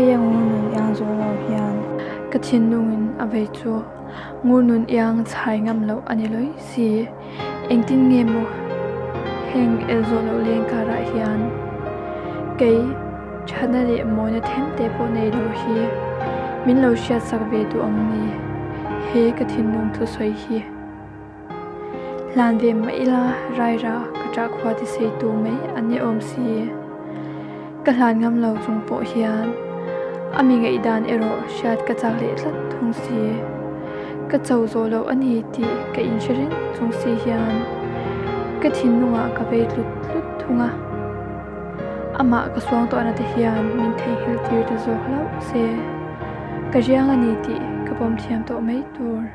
Kei a ngur nun iang zawh lo hian. Ka thinlungin a vei chu ngur nun iang chhai ngam loh a ni lawi si. Engtin nge maw heng el zawh loh leng karah hian kei thatna leh mawina them te pawh nei lo hi min lo hriatsak ve duh ang ni he ka thinlung thusawi hi. Hlan ve mah ila Raira ka ṭah khua ti sei tu mai an ni awm si. Ka hlan ngam lo chung pawh hian a mi ngaihdan erawh hriat ka chak leh tlat thung si. Ka cho zawh loh a ni tih ka inhre reng chung si hian ka thinlungah ka vei tlut tlut thung a. Amah ka suang tawhna te hian min theihnghilh tir ta zawk hlauh se. Ka riang a ni tih ka pawm thiam tawh mai tur.